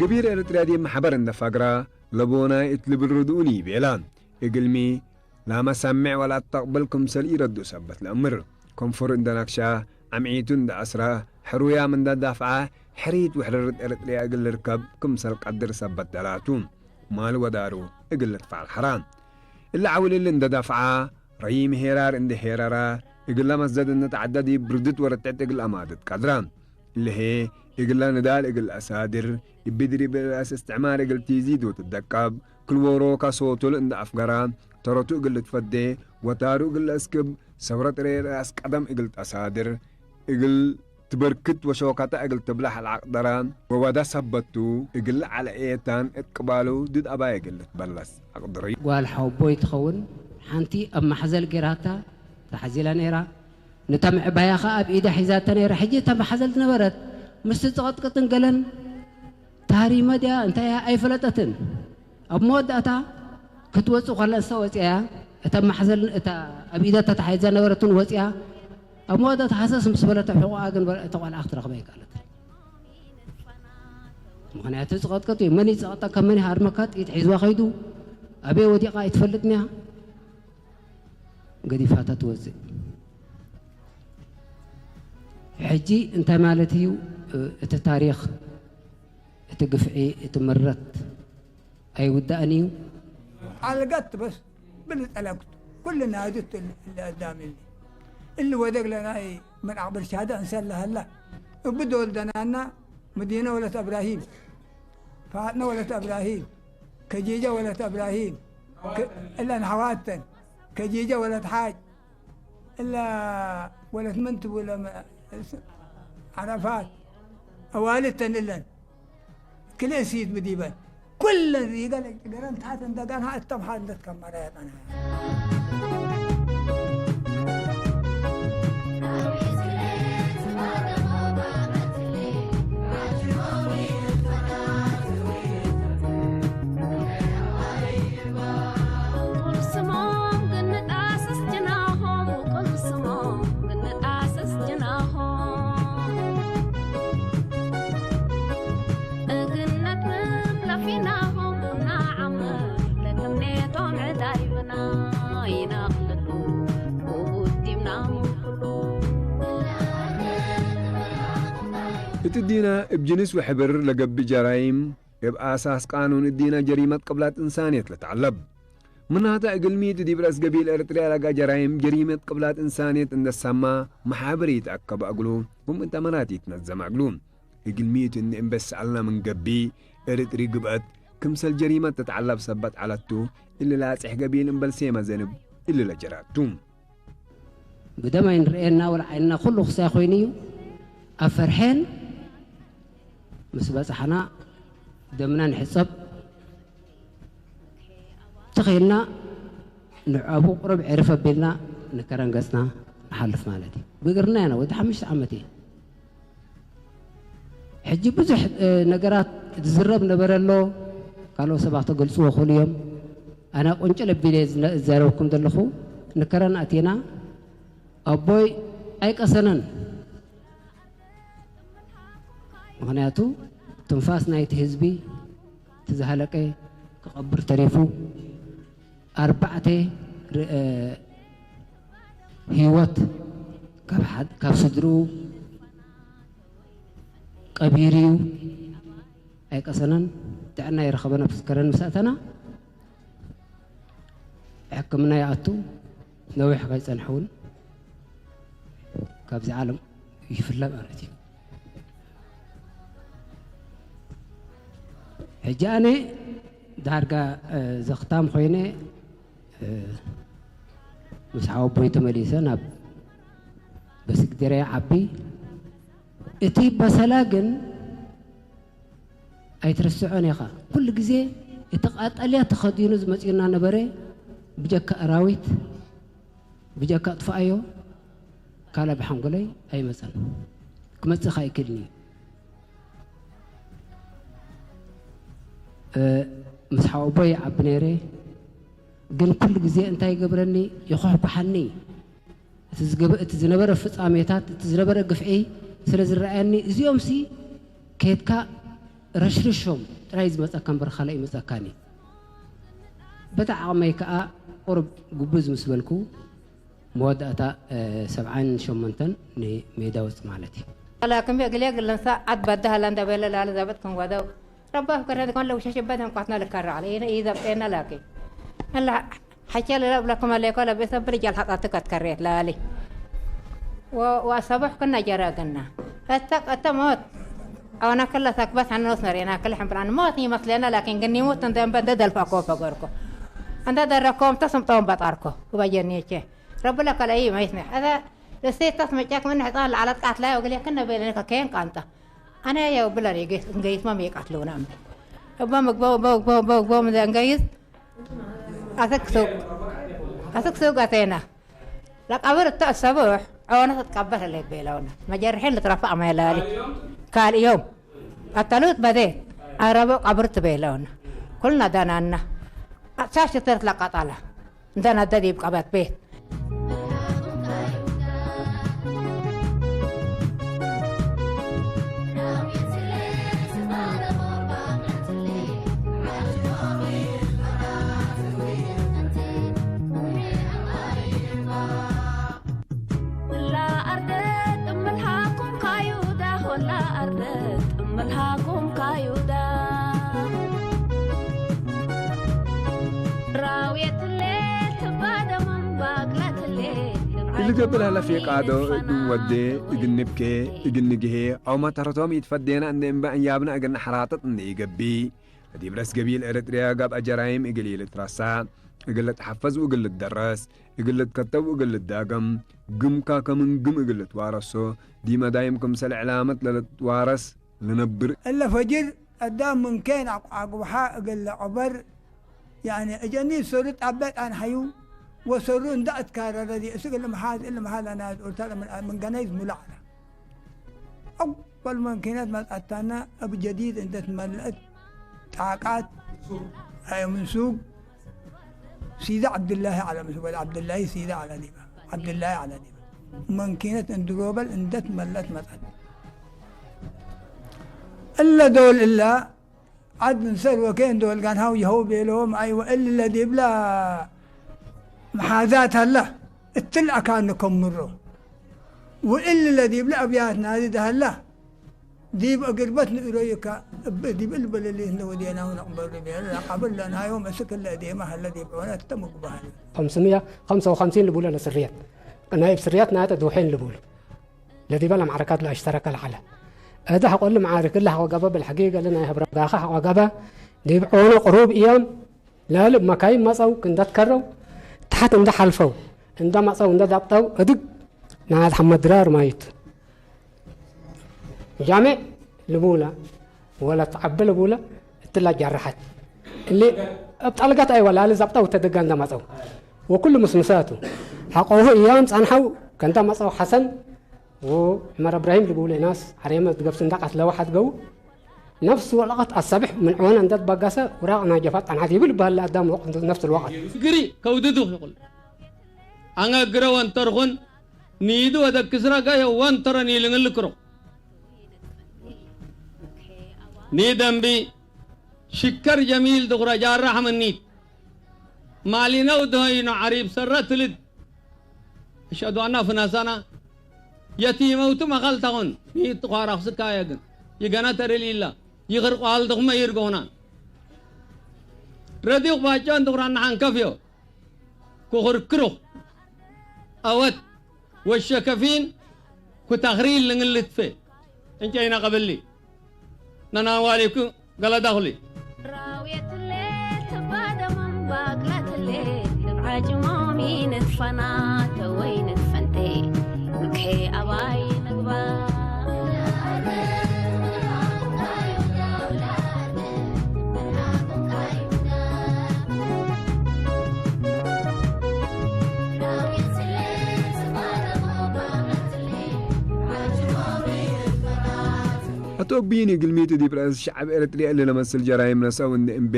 ገቢር ኤረትርያ ዲብ መሕበር እንደ ፋግራ፣ ለቦናይ እት ልብል ርድኡኒ ቤላ። እግልሚ፣ ለአመሰምዕ ወለአተቅብል ክምሰል ኢረዱ ሰበት ለአምር። ኮንፎር እንደ ነክሻ፣ አምዒቱ እንደ አስራ፣ ሕሩያም እንደ ዳፍዐ፣ ሕርየት ወሕርርት ኤረትርያ እግል ልርከብ ክምሰል ቀድር ሰበት ደላቱ። ማል ወዳሩ እግል ልድፋዕ ለሐራ። እሊ ዐውል እሊ እንደ ዳፍዐ፣ ረዪም ሄራር እንደ ሄረረ፣ እግለ መስደድ እንደ ተዐደ ዲብ ብርድት ወረትዕት እግል አማድት ቀድረ። እሊ ህዬ፣ እግለ ንዳል እግል አሳድር፣ እብ ድሪብ ለአስ እስትዕማር እግል ቲዚድ ወትደቀብ፣ ክል ዎሮ ከሶቱል እንደ አፍገረ፣ ተረቱ እግል ልትፈዴ፣ ወታሩ እግል ለአስክብ፣ ሰውረት ሬ ረአስ ቀደም እግል ተሳድር፣ እግል ትበርክት ወሾካታ እግል ትብለሕ ለአቅደረ ወወደ ሰበት ቱ፣ እግል ዐለ ኤታን እት ቅባሉ ድድ አባይ እግል ልትበለስ አቅድሪ። ጓል ሐወቦይ ትኸውን፣ ሐንቲ እብ መሐዘል ጌራታ ተሐዚላ ነይራ። ንተምዕባያ ከ እብ ኢዳ ሒዛተ ነይረ። ሕጂ እተ መሐዘል ነበረት፣ ምስ ትጽቀጥቅጥን ገለን ታሪመ ዲያ እንታያ ኣይፈለጠትን። እብ መወዳእታ ክትወጽእ ከለ እንሰ ወጽያ፣ እተ መሕዘል እተ እብ ኢደ ተትሓይዘ ነበረትን ወጽያ፣ እብ መወዳእታ ሐሰስ ምስ በለተ ሕቁቃ ግን በለ እተ ቆልዓ ክትረክበ ኣይከኣለትን። ምኽንያቱ ጽቀጥቀጥ እዩ። መን ይጸቀጠከ፣ መን ይሃርመከ፣ ጥይት ሒዝዋ ከይዱ፣ አቤ ወዲቃ ኣይትፈልጥንያ። ገዲፋታ ትወጽእ። ሕጂ እንታይ ማለት እዩ? እቲ ታሪኽ፣ እቲ ግፍዒ፣ እቲ ምረት ኣይውዳእን እዩ። አልገት በስ ብልጠለግቱ ኩሉ ናድት እሊ አዳም እሊ። እሊ ወደግ ለናይ ምን አቅብል ሻደ እንሰለ ሀላ። እብ ዶል ደናና መዲነ ወለት እብራሂም፣ ፋጥነ ወለት እብራሂም፣ ከጂጀ ወለት እብራሂም፣ ከ-፣ እለን ሐዋተን፣ ከጂጀ ወለት ሓጅ፣ እለ ወለት ምን ትቡ ለመ-፣ ዐረፋት፣ አዋልድ ተን እለን፣ ክልኤ ሲት ብዲበን፣ ኩለን ሪገ ለጭገረን ታት እንደ ጋንሃ እተም ሐር እንደ ትከመረ ያጠና። ቁልስሞም ግን ንጣስስ ጅናሆም፣ ቁልስሞም ግን ንጣስስ ጅናሆም። እግነት ምለፊናሆም ነዓምር ለትምኔቶም ዕዳይብና ይነቅልሉ ውቡድ ዲብና ምን ኩሉ። እት ዲነ እብ ጅንስ ወሕብር ለገብእ ጀራይም እብ አሳስ ቃኑን እዲነ ጀሪመት ቅብላት እንሳንየት ለተዐለብ። ምናተ፣ እግል ሚቱ ዲብ ረአስ ገቢል ኤረትርያ ለጋ ጀራይም ጀሪመት ቅብላት እንሳንየት እንደ ሰማ፣ መሓብር ኢተአከበ እግሉ፣ ክም እተ መናት ኢትነዘመ እግሉ። እግል ሚቱ እንዴ እንበ ሰአልና ምን ገብእ፣ ኤረትሪ ግብአት፣ ክምሰል ጀሪመት ትትዐለብ ሰበት ዐለቱ፣ እሊ ላጽሕ ገቢል እምበል ሴመ ዘንብ እሊ ለጀራቱ። ብደም ኣይንርኤና ወለዓይንና ኩሉ ክሳይ ኮይኑ እዩ። አብ ፈርሔን ምስ በጽሐና ደምና ንሕጸብ፣ ትኽ ኢልና ንዕአቡ ቁሩብ ዕርፍ አቢልና ንከረን ገጽና ንሓልፍ ማለት እዩ። ብእግርና ኢና ወዲ ሓምሽተ ዓመት እየ። ሕጂ ብዙሕ፣ እ፣ ነገራት ትዝረብ ነበረ ኣሎ። ካልኦ ሰባት ተገልጽዎ ክእሉ እዮም። ኣነ ቁንጭል ኣቢለ ዝነ-፣ ዝዛረበኩም ዘለኹ፣ ንከረን ኣቴና ኣቦይ ኣይቀሰነን። ምኽንያቱ ትንፋስ ናይቲ ህዝቢ ትዝሃለቀ ክቐብር ተሪፉ፣ ኣርባዕተ ር-፣ እ፣ ህይወት ካብ ሓድ-፣ ካብ ስድርኡ ቀቢሩ እዩ። ኣይቀሰነን። ጥዕና ይረኸበ ነፍስ ከረን ምስ ኣተና ሕክምና ይኣቱ። ነዊሕ ከይጸንሐ እውን ካብዚ ዓለም ይፍለ ማለት እዩ። ሕጂ ኣነ ዳርጋ፣ እ፣ ዘኽታም ኮይነ፣ እ፣ ምስ ሓወቦይ ተመሊሰ ናብ በስግደርያ ዓቢ። እቲ በሰላ ግን ኣይትርስዖን ኢኻ። ኩሉ ግዜ እቲ ቃጠልያ ተኸዲኑ ዝመጽኡና ነበረ። ብጀካ ኣራዊት፣ ብጀካ ኣጥፍኣዮ፣ ካልእ ብሓንጎለይ ኣይመጸን። ክመጽእ ከኣ ኣይክእልን እዩ። እ፣ ምስ ሓወቦይ ይዓቢ ነይረ። ግን ኩሉ ግዜ እንታይ ይገብረኒ? ይኹሕኩሓኒ። እቲ ዝገበ-፣ እቲ ዝነበረ ፍጻሜታት፣ እቲ ዝነበረ ግፍዒ ስለ ዝረኣየኒ፣ እዚኦምሲ ኬድካ ረሽርሾም ጥራይ ዝመጸካ እምበር ካልእ ኣይመጸካን እዩ። በቲ ዓቕመይ ከኣ ቁሩብ ግቡዝ ምስ በልኩ፣ መወዳእታ፣ እ፣ ሰብዓን ሸሞንተን ንሜዳ ወጽእ ማለት እዩ። ላኪን እግልዬ እግል እንሰ ዐድ በደ ሀለ እንደ ቤለ ላሊ ዘብጥ ክም ወደው። ረቢ አፍገረ ኮን ለውሸሽ እበ ደምቋትነ ልከረ ዐለ። ኢነ ኢዘብጤነ ላኪን። እለ ሐቼ ለለብለኩም አሌኮ ለቤሰብ ርጃል ሐጣትከ ትከሬት ላሊ። ወ-፣ ወአሰቡሕ ክነ ጀረ እግልነ። እተ፣ እተ ሞት አውነ ክለ ሰክበት ሐነ ኖስ ነሬና ክል ሕምብላን ሞት ይመስሌነ ላኪን ግን ይሙት እንደ እንበ እንደ ደልፋኮ ፈገርኮ። እንደ ደረኮም ተስምጦም በጣርኮ። እበ ጀኔቼ። ረቢ ለከ ለኢመይስነ። እተ እሴት ተስመጫክ ምን ሕጻን ለዐለት ቃትላይ ወግሌ ክነ ቤለነ ከኬን ቃንጠ። አነ የው ብለን የጌስ-፣ እንገይስ መም የቃትሉና እም። እበ ምግበው፣ እበ ምግበው፣ እበ ምግበው ምዘ እንገይስ አስክ ሱቅ፣ አስክ ሱቅ አቴና። ለቀብር እተ አሰቡሕ ዖነ ትትቀበር ህሌት ቤለውና። መጀርሒን ልትረፈዕ መላሊ። ካልእ ዮም ቀተሉት በዴት አረቦ ቀብር ትቤለውና። ኩልና ደናና። አሳሽ ትርት ለቀጠለ። እንተ ነደ ዲብ ቀበት ቤት። ወላ አርደ ጥምልሃኩም ካዩዳ፣ ወላ አርደ ጥምልሃኩም ካዩዳ። ራውየትሌ ትባደመን ባቅለትሌ እሊ ገብእ ለህለ ፌቃዶ እግል ወዴ፣ እግል ንብኬ፣ እግል ንግሄ፣ አው መተረቶም ኢትፈዴነ እንዴ እምበ አንያብነ እግል ነሐራጥጥ እንዴ ኢገብእ፣ ለዲብ ረስ ገቢል ኤረትርያ ገብአ ጀራይም እግል ኢልትረሳ፣ እግል ልትሐፈዝ ወእግል ልትደረስ፣ እግል ልትከተብ ወእግል ልትዳገም፣ ግምካ ከምን ግም እግል ልትዋረሶ፣ ዲብ መዳይም ክምሰል ዕላመት ለልትዋረስ ልነብር። እለ ፈጅር አዳም ምን ኬን አቁ-፣ አጉብሓ እግል ለዐበር፣ ያኒ እጀኒት ሰሩ ጣበጥ አንሐዩ ወሰሩ እንደ አትካረረ ዲ እስክ እሊ መሓዝ፣ እሊ መሓዝ አናዝ ኦርታ ለምን፣ ምን ገነይዝ ሙላዕለ። አወል መንኪነት መጽአታነ እብ ጀዲድ እንደ ትመልአት ጣቃት፣ አይ ምን ሱቅ ሲዳ ዐብድላሂ ዐለ ምስል ወድ ዐብድላሂ ሲዳ ዐለ ዲበ፣ ዐብድላሂ ዐለ ዲበ። መንኪነት እንድሮበል እንደ ትመልአት መጽአት። እለ ዶል እለ ዐድ እንሰር ወኬን ዶል ጋንሃው ጀሀው ቤለዎም። አይወ እሊ ለዲብለ መሓዛት ሀለ እትለ አካን ንከምሮ። ወእሊ ለዲብለ አብያት ናዲ ደሀለ ዲብ እግርበት ንእሮይከ እብ ዲብ እሊ በለሊት እንደ ወዴናሁ ነቅበሩ ቤለ። ለቀብር ለናዮም እስክ እለ እዴመ ሀለ ዲብ ዖነ እተ ምግበ ሀለ። خمسمية خمسة وخمسين ልቡለ ለስርየት። ናይብ ስርየት ናተ ድውሒን ልቡሉ። ለዲበ ለመዕረካት ለአሽተረከ ለዐለ። እተ ሐቆ እሊ መዓርክ እለ ሐቆ ገበ፣ ብልሐቂቅ እሊ ናይ ህብረ ጋኸ ሐቆ ገበ፣ ዲብ ዖነ ቅሩብ እዮም። ለእሊ እብ መካይን መጸው፣ እንደ ትከረው፣ ተሐት እንደ ሐልፈው፣ እንደ መጸው፣ እንደ ዳብጠው፣ እድግ ናት ሐመድ ድራር ማይት ጃሜዕ ልቡለ ወለት ዐቢ ልቡለ እትላ ጀረሐት። እሊ እብ ጠልገት አይወ ላሊ ዘብጠው እተ ድጋ እንደ መጸው ወኩሉ ምስምሳቱ ሐቆሁ እያም ጸንሐው ከእንደ መጸው ሐሰን ወዕመር እብራሂም ልቡለ ናስ ዐሬመ እት ገብስ እንደ ቀትለወ ሐድገው ነፍስ ወለቀት አሰብሕ ምን ዖነ እንደ ትበገሰ ውራቅ ናጀፋት ጸንሐት ይብል በህለ አዳም ወቅት ነፍስ ልወቀት። ግሪ ከውድዱ ይቁል አነ ግረ ወንተርኩን ኒዱ ወደክስረ ገየ ወንተረ ኒልንል ክሮ። ኒደምቢ ሽከር ጀሚል ድኩረ ጃራሕ ምኒት ማሊነው ድሀይኖ ዐሪብ ሰረ ትልድ። አሽሀዱ አነ ፍነሰነ የቲመውቱ መከል ተኹን ኒት ኳራክስካየ ግን ይገነ ተርሊላ ይክር ቋልድኩመ ይርጎና። ረዲክ ባጫን ድኩረ ነሐንከፍዮ። ኩክርክሩክ አወት ወሸከፊን ኩተክሪል ልንግልትፌ እንጨይነ ቀብሊ ነናዋሊኩ ገለዳኩሊ። ራውየትሌ ትባደመን ባቅለትሌ እብ ዓጅሞም ኢንትፈና ተወይ ንትፈንቴ ምክሔ አባይ ንግባ። አቶ ኦግቢኒ ግልሚቱ ዲብ ረአስ ሸዐብ ኤረትርየ እሊ ለመስል ጀራይም ነስአው እንዴ እምቤ፣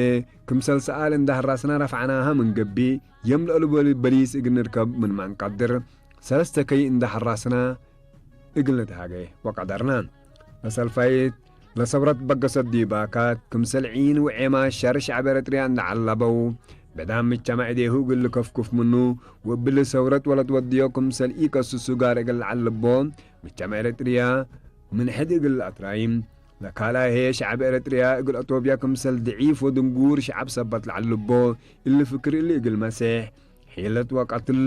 ክምሰል ሰኣል እንዴ ሐራስነ ረፍዐናሀ ምን ገብእ፣ የም ለእሉ በሊስ እግል ንርከብ ምንመ እንቀድር፣ ሰለስተ ከይ እንዴ ሐራስነ እግል ንትሃጌ ወቀደርነ። ለሰልፋይት ለሰብረት በገሰት ዲባካት፣ ክምሰል ዒን ወዔማ ሸር ሸዐብ ኤረትርያ እንዴ ዐለበው፣ ብዕዳም ምጅተማዕ እዴሁ እግል ልከፍኩፍ ምኑ፣ ወእብሊ ሰውረት ወለትወድዮ ክምሰል ኢከስሱ ጋር እግል ለዐልቦ፣ ምጅተማዕ ኤረትርያ ምን ሕድ እግል አትራይም፣ ለካልኣይ ህዬ ሸዐብ ኤረትርያ እግል አቶብያ ክምሰል ድዒፍ ወድንጉር ሸዐብ ሰበት ለዐል ልቦ፣ እሊ ፍክር እሊ እግል መሴሕ፣ ሒለት ወቀትል፣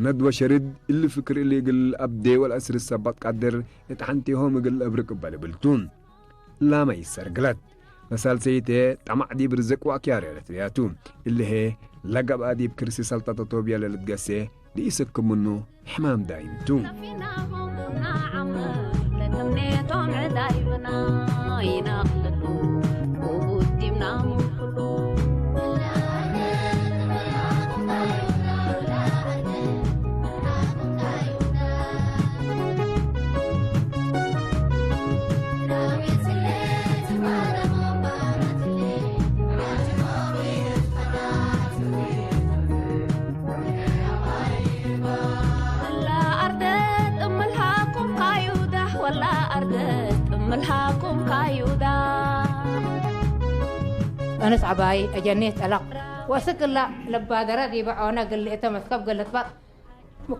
ነድ ወሸርድ፣ እሊ ፍክር እሊ እግል አብዴ ወለአስር ሰበት ቀድር፣ እት ሐንቴሆም እግል ለአብርቅ እበ ልብል ቱ። ላመ ኢሰርግለት። ለሳልሰይት ህዬ፣ ጠማዕ ዲብ ርዝቅ ወአክያር ኤረትርያ ቱ። እሊ ህዬ፣ ለገብአ ዲብ ክርሲ ሰልጠት አቶብያ ለልትገሴ፣ ለኢሰክብ ምኑ ሕማም ዳይም ቱ። ወላ አርደት እምልሃኩም ካዩዳ፣ ወላ አርደት እምልሃኩም ካዩዳ። አነስ ዐባይ አጀኔት ጠለቅ ወስክ እላ ለባደረ ዲበ ዖነ እግል ልእተ መስከብ እግል ልትበጥ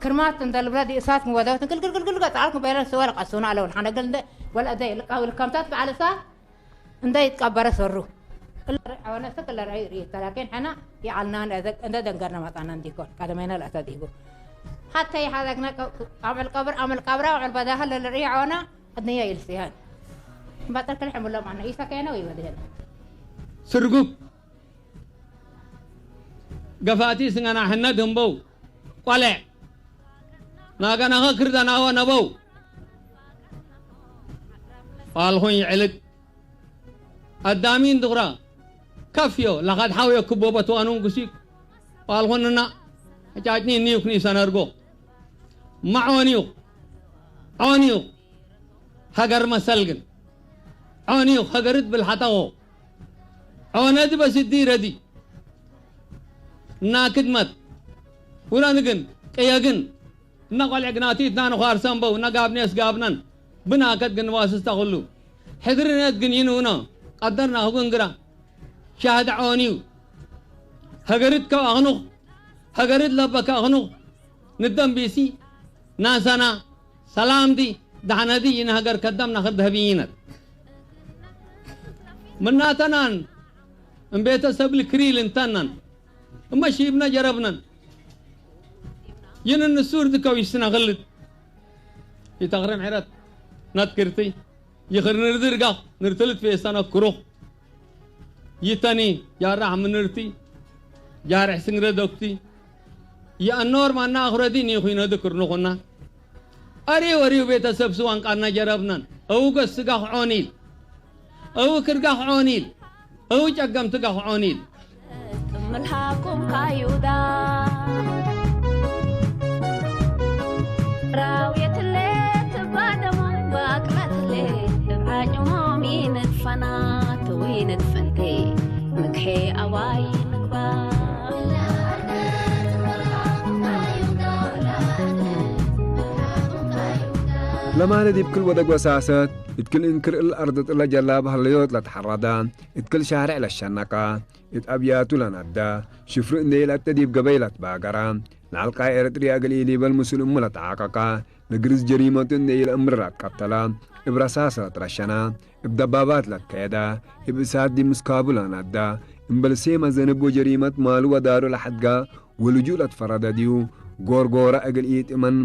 ክርማት እንደ ልብለ ዲእሳት ምወደወት ግልግል ግልግል ገጻልክ ቤለን ስወ ለቀሱና አለውን ሐነ እግል እንደ ወለአደ ልቃዊ ልከምታት በዐል እሳት እንደ ይትቀበረ ሰሩ። እለ ርዕዮነ ስክ እለ ርዕይ ርእይተ፣ ላኪን ሕነ ይዐልናን እንደ ደንገርነ መጽአነ እንዲኮን ቀደመይነ ለአተ ዲቡ። ሐተ ይሐዘግነ አምዕል ቀብር፣ አምዕል ቀብረ ወዕል በዳህል ለልርእየ ዐውነ እድንየ ኢልስየን። እምበጠር ክል ሕምሎም አነ ኢሰኬነ ወኢወድህነ። ስርጉብ ገፋቲ ስንገናሕነ ድንበው ቆሌዕ ናገናኸ ክርደናወ ነበው። ቃልኹን ይዕልግ አዳሚን ድኽራ ከፍዮ ለከድሐውዮ ክቦ በትዋኑን ጉሲክ ቃልኹንና አጫጭኒ እኒዩክ ኒሰነርጎ። መ ዖንዩክ ዖንዩክ ሀገር መሰል ግን ዖንዩክ ሀገርት ብልሐተኮ ዖነዲ በስ እዲ ረዲ እና ክድመት ውረን ግን ቅየ ግን እነ ቆልዕ ግናቲትና ንኳርሰን በው እነ ጋብኔስ ጋብነን ብናከት ግን ዋስስተ ኩሉ ሕድርነት ግን ይንውነ ቀደርና ህጉን ግራ ሻህድ ዖንዩ ሀገርት ከው አክኑክ ሀገርት ለበከ አክኑክ ንደም ቢሲ ናሰና ሰላምዲ ደሐነዲ ይንሀገር ከደም ነክር ደህብይነት ምናተናን እምቤተሰብ ልክሪል እንተናን እመ ሺብነ ጀረብነን ይንን ሱር ድከው ይስነ ክልድ ይተክርም ዕረት ነትክርቲ ይኽር ንርድርጋክ ንርትልት ፌሰነ ክሩክ ይተኒ ጃራሕ ምንርቲ ጃርሕ ስንግረ ዶክቲ ይአኖር ማና አኽረዲ ኒኹይነ ድክርኑኹና። አሪው አሪው ቤተሰብ ስዋን ቃና ጀረብነን። አው ገስጋኽ ዖኒል፣ አው ክርጋኽ ዖኒል፣ አው ጨገምትጋኽ ዖኒል። ጥምልሃኩም ካዩዳ ራውየትለ ትባደሞም ባቅላትለ እብ ዓጭሞም ይንድፈና ትዊንድ ፈንቴ ምክሔ አዋይ ምግባ። ለማነ ዲብ ክል ወደግ ወሳሰት፣ እት ክል እንክር እለ አርደት እለ ጀላብ ሀለዮት ለትሐረደ፣ እት ክል ሻሬዕ ለሸነቀ፣ እት አብያቱ ለነደ፣ ሽፍሩ እንዴ ኢለአተ ዲብ ገበይ ለትባገረ፣ ለዐልቃይ ኤረትርያ እግል ኢሊበል ምስል እሙ ለተዓቀቀ፣ ለግርዝ ጀሪመቱ እንዴ ኢለአምር ለትቀተለ፣ እብ ረሳስ ለትረሸነ፣ እብ ደባባት ለትከየደ፣ እብ እሳት ዲብ ምስካቡ ለነደ፣ እምበል ሴመ ዘንብ ወጀሪመት ማሉ ወዳሩ ለሐድገ ወልጁእ ለትፈረደ ዲቡ፣ ጎርጎረ እግል ኢጥመን፣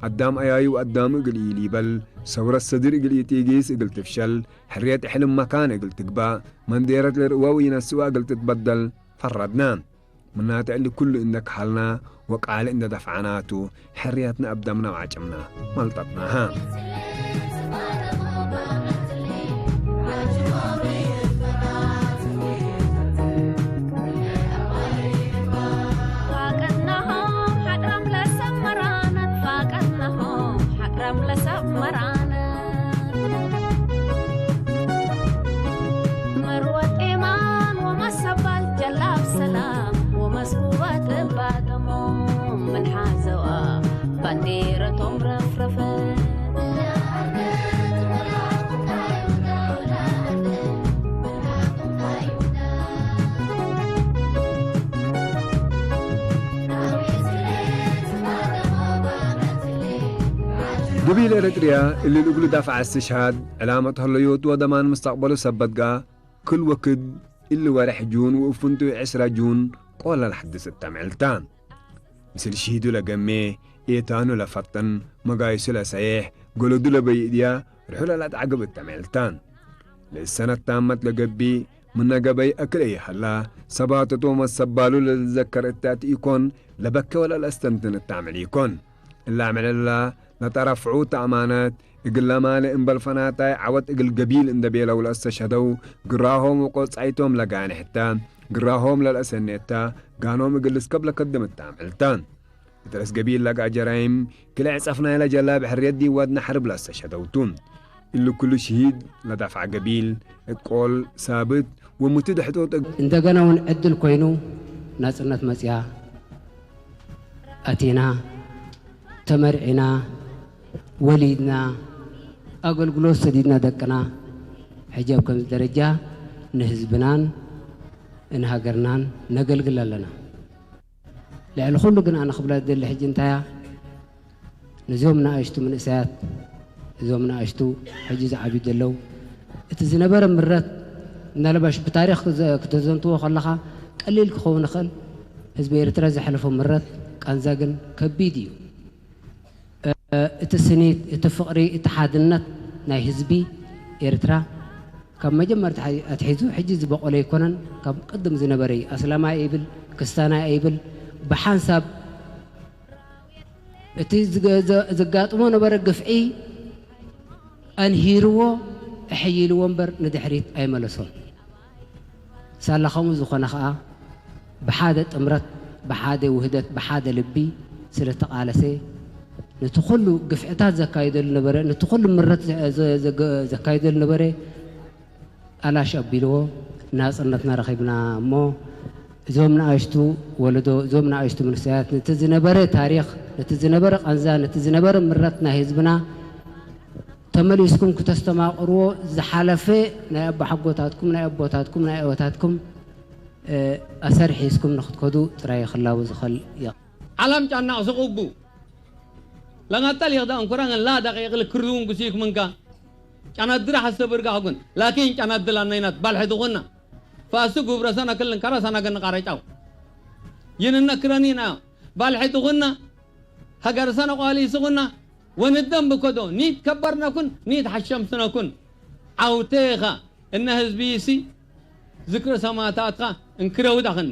አዳም አያዩ ወአዳሙ እግል ኢሊበል፣ ሰውረት ሰድር እግል ኢቲጊስ እግል ትፍሸል፣ ሕርየት እሕልም መካን እግል ትግባእ፣ መንዴረት ለርእወ ወኢነስእወ እግል ትትበደል ፈረድነ። ምናተ እሊ ኩሉ እንደ ከሀልነ ወቃሊ እንደ ደፍዐናቱ፣ ሕርየትነ እብ ደምነ ወዐጭምነ መልጠጥናሃ። ፋቀድናሆም ሐቅራም ለሰብ መራነት፣ ፋቀድናሆም ሐቅራም ለሰብ መራነት። መርወ ጤማን ወመሰባል ጀላብ ሰላም ወመስኩበት እባደሞም ምን ሓዘዋ ባንዴረቶም ረፍረፈት። ገቢል ኤረትርያ እሊ እግሉ ዳፍዕ እስትሽሃድ፣ ዕላመት ሀለዮት ወደማን ምስተቅበሉ ሰበት ገአ፣ ክል ወክድ እሊ ወሬሕ ጁን ወእብ ፍንቱይ ዕስራ ጁን ቆል ለልሐድስ እተ ምዕል ተ። ምስል ሽሂዱ ለገሜ፣ ኤታኑ ለፈጥን፣ መጋይሱ ለሰዬሕ፣ ገለዱ ለበይእድያ፣ ርሑ ለለአትዐግብ እተ ምዕል ተ። ለእሰነት ታመት ለገብእ፣ ምነ ገበይ አክል ኢሀላ፣ ሰባተቱ ወመሰባሉ ለልትዘከር እተ አቲ ኢኮን፣ ለበኬ ወለለአስተንትን እተ አምዕል ኢኮን። እለ አምዕል እላ ለጠረፍዑ ተአማነት፣ እግለ ማሌ እምበል ፈናታይ ዐወት እግል ገቢል እንደ ቤለው ለአስተሸደው፣ ግራሆም ወቆጻይቶም ለጋኔሕ እተ፣ ግራሆም ለለአሰኔ እተ፣ ጋኖም እግል ልስከብ ለከድም እተ አምዕል ተ። እት ረአስ ገቢል ለገአ ጀራይም፣ ክልኤ ጸፍ ናይለ ጀላብ ሕርየት ዲብ ወድነ ሐርብ ለአስተሸደው ቱ። እሊ ኩሉ ሽሂድ ለዳፍዐ ገቢል፣ እቆል፣ ሳብት ወምትድ ሕቶት እግ- እንደገና እውን ዕድል ኮይኑ ናጽነት መጽያ፣ አቲና፣ ተመርዒና፣ ወሊድና፣ አገልግሎት ሰዲድና ደቅና፣ ሕጂ ኣብ ከምዚ ደረጃ ንህዝብናን ንሃገርናን ነገልግል ኣለና። ልዕሊ ኩሉ ግን ኣነ ክብላ ዝደሊ ሕጂ እንታያ፣ ነዚኦም ንኣሽቱ መንእሰያት፣ እዞም ንኣሽቱ ሕጂ ዝዓብዩ ዘለዉ፣ እቲ ዝነበረ ምረት፣ ምናልባሽ ብታሪኽ ክዘ-፣ ክተዘንትዎ ከለኻ ቀሊል ክኸውን ይኽእል፣ ህዝቢ ኤርትራ ዘሕለፎ ምረት ቃንዛ ግን ከቢድ እዩ። እ፣ እቲ ስኒት፣ እቲ ፍቕሪ፣ እቲ ሓድነት ናይ ህዝቢ ኤርትራ ካብ መጀመርታ ኣትሒዙ ሕጂ ዝበቆለ ኣይኮነን። ካብ ቅድም ዝነበረ እዩ። ኣስላማይ ኣይብል፣ ክስታናይ ኣይብል፣ ብሓንሳብ እቲ ዝገ-፣ ዘ-፣ ዘጋጥሞ ነበረ ግፍዒ ኣንሂርዎ፣ ኣሕይልዎ እምበር ንድሕሪት ኣይመለሶን። ሳላ ከምኡ ዝኾነ ኸኣ፣ ብሓደ ጥምረት፣ ብሓደ ውህደት፣ ብሓደ ልቢ ስለ ተቃለሰ፣ ነቲ ኩሉ ግፍዕታት ዘካይደሉ ነበረ፣ ነቲ ኩሉ ምረት ዘ-፣ ዘ-፣ ዘገ-፣ ዘካይደሉ ነበረ፣ ኣላሽ ኣቢልዎ፣ ናጽነትና ረኺብና እሞ፣ እዞም ንኣሽቱ ወለዶ፣ እዞም ንኣሽቱ መንእሰያት፣ ነቲ ዝነበረ ታሪኽ፣ ነቲ ዝነበረ ቃንዛ፣ ነቲ ዝነበረ ምረት ናይ ህዝብና፣ ተመሊስኩም ክተስተማቅርዎ፣ ዝሓለፈ ናይ ኣቦሓጎታትኩም፣ ናይ ኣቦታትኩም፣ ናይ ኣወታትኩም፣ እ፣ ኣሰር ሒዝኩም ንክትከዱ ጥራይ ክላቡ ዝኸል የ-። ዓለም ጫናቅ ስቁቡ ለመጠል ይግዳ እንኩረን ላ ደቂቅ ልክርዱን ጉሲክ ምንካ ጫናድረ ሐሰ ብርጋ ሐጉን ላኪን ጫናድል አነይናት ባልሐ ድኹና ፋሱ ጉብረ ሰነ ክልን ከረ ሰነ ገን ቃረጫው ይንነ ክረኒና ባልሐ ድኹና ሀገር ሰነ ቋሊ ስኹና ወንደም ብከዶ ኒት ከበርነኩን ኒት ሐሸምትነኩን ዐውቴኻ እነ ህዝብይሲ ዝክረ ሰማታትካ እንክረውድ አኸኒ።